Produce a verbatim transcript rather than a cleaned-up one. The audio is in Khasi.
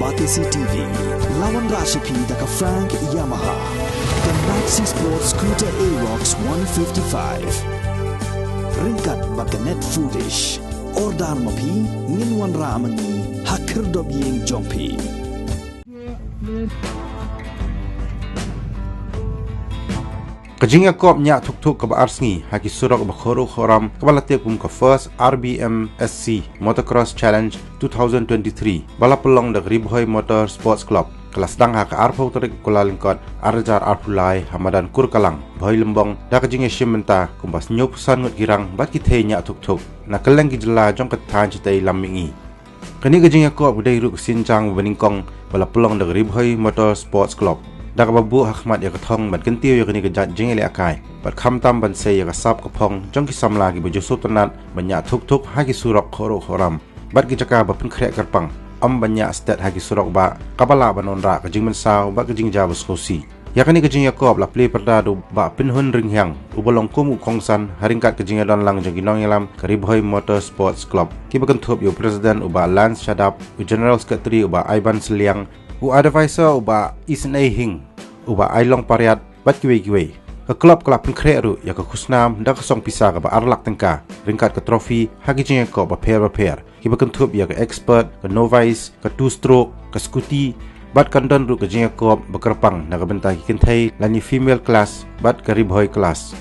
R T C T V. La wanrah sha phi da ka Frank Yamaha, ka Maxi Sport Scooter Aerox one fifty-five. Ryngkat bad ka Net Foodish. Order ma phi, ngin wanrah ma ngi ha khyrdop ïing jong phi. Ka jingïakop ñiah thuk thuk kaba ar sngi ha ki surok ba khoro khoram, kaba la tip kum ka First R B M S C Motocross Challenge two thousand twenty-three, ba la pynlong da ka Ri Bhoi Motor Sports Club, ka la sdang ha ka arphew tarik u Kyllalyngkot, ar hajar arphew lai, ha madan Kurkalang, Bhoi Lymbong, da ka jingïashim bynta kumba hynñiewphew san ngut ki rang bad ki thei ñiah thuk thuk na kylleng ki jylla jong ka thaiñ shatei lam mihngi. Kane ka jingïakop ka dei ruh ka sienjang ba nyngkong ba la pynlong da ka Ri Bhoi Motor Sports Club, da kaba buh ha khmat ïa ka thong ban kyntiew ïa kane ka jait jingïalehkai, bad khamtam ban sei ïa ka sap ka phong jong ki samla kiba ju sngewtynnat ban ñiah thuk thuk ha ki surok khoro khoram bad ki jaka ba pynkhreh kyrpang, ym ban ñiah stet ha ki surok bah, kaba lah ban wanrah ka jingmynsaw bad ka jingjia ba sngewsih. Ïa kane ka jingïakop la plie pyrda da u Bah Pynhun Rynhiang, uba long kum u kongsan, ha ryngkat ka jingïadon lang jong ki nongïalam ka Ri Bhoi Motor Sports Club, kiba kynthup ïa u President u Bah Lance Shadap, u General Secretary u Bah Ivan Sylliang, u Advisor u Bah Isnei Hing, u Bah Ailong Pariat, bad kiwei kiwei. Ka club ka la pynkhreh ruh ïa ka khusnam da ka song pisa kaba ar lak tyngka, ryngkat ka trophy ha ki jingïakop bapher bapher, kiba kynthup ïa ka Expert, ka Novice, ka Two Stroke, ka Scooty, bad kan don ruh ka jingïakop ba kyrpang na ka bynta ki kynthei lane Female Class bad ka Ri Bhoi Class.